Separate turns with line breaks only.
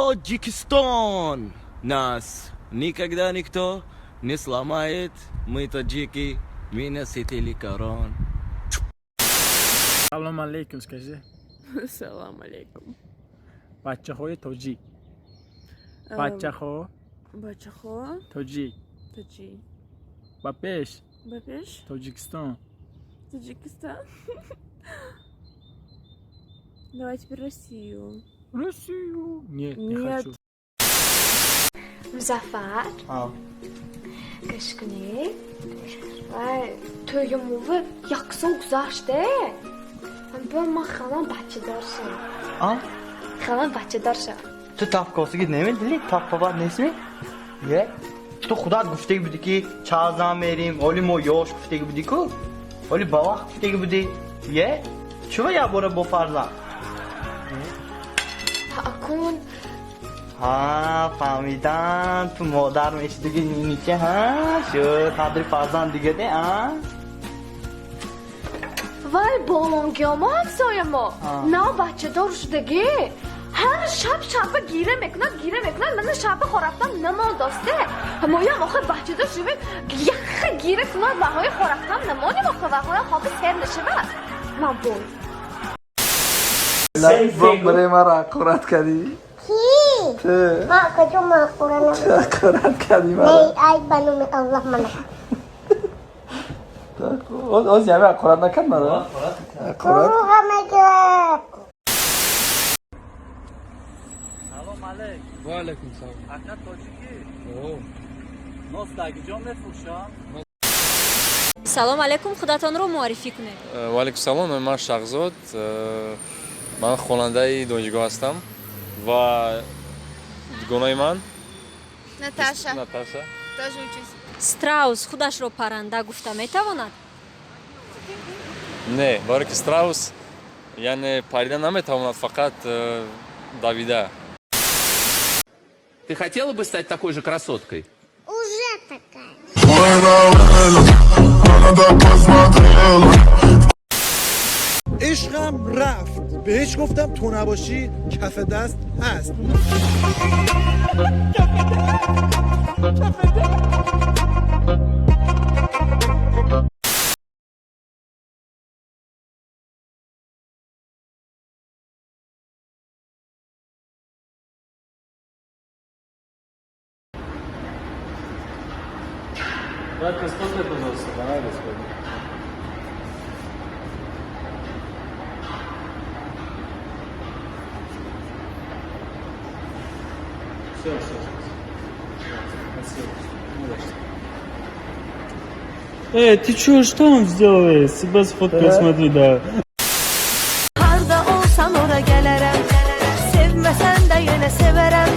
Таджикистан! Нас никогда никто не сломает. Мы таджики, мы носители корон.
Салом алейкум, скажи.
Салам алейкум.
Бачаҳои тоҷик. Бачаҳо.
Бачаҳо.
Тоҷик.
Тоҷик.
Ба пеш.
Ба пеш.
Тоҷикистон.
Таджикистан. Давай теперь Россию.
Россию нет, не
Нет.
хочу.
Музаффар, гӯш кунед. Вай, тӯйумуву як сол гузаште. Бо ман халам бачадор шам.
А?
Халам бачадор шам.
Ту тафкосиги намедили? Тафпават нестми? Е? Ту худат гуфтаги будӣ, ки чазан мерим, оли мо ёш гуфтаги будӣ ку? Оли ба вақт гуфтаги будӣ. Е? Чува як бора бо фарзанд?
Акун.
Ҳа, фаҳмидам, ту модар мешидиги нинича, ҳа? Шуд, қадри фарзанд дига де, а?
Вай, болонгиёмо, ҳамсоямо. Нав бачадор шудагӣ. Ҳар шаб шаба гира мекунад, гира мекунад, мана шаба хорафтан намондосте. Моям охир бачадор шудем, яхха гира кунад, ваҳои хорафтан намонем охир, ваҳоям хоби сер нашавад. Ман бой.
Барои маро ҳақорат кардӣ.
Ки?
Ту.
Ма куҷо мақура?
Ҳақорат кардӣ маро.
Не, ай, ба номи Аллоҳ, мана.
Оз яме ҳақорат накард маро? Ҳақорат.
Дурӯға мегӯ.
Салом алейк.
Ва алайкум салом.
Ака, тоҷикӣ?
О.
Нос дагиҷон мефурӯшам?
Салом алейкум, худатонро муаррифӣ кунед.
Ва алайкум салом, номи ман Шаҳзод. Ман хонандаи донишгоҳ ҳастам ва дугонаи ман
Наташа.
Наташа.
Тоже учусь.
Страус худашро парранда гуфта метавонад?
Не, барое ки страус яъне парида наметавонад, фақат давида.
Ты хотела бы стать такой же красоткой?
Уже такая.
عشقم رفت، بهش گفتم تو نباشی کف دست هست.
Братка, сфоткай, пожалуйста. Давай, господин. Все, все, все. Спасибо. Удачи.
Эй, ты чё, что он сделал? Себя сфоткал, смотри, да.
Harda olsan ora gələrəm. Sevməsən də yenə sevərəm.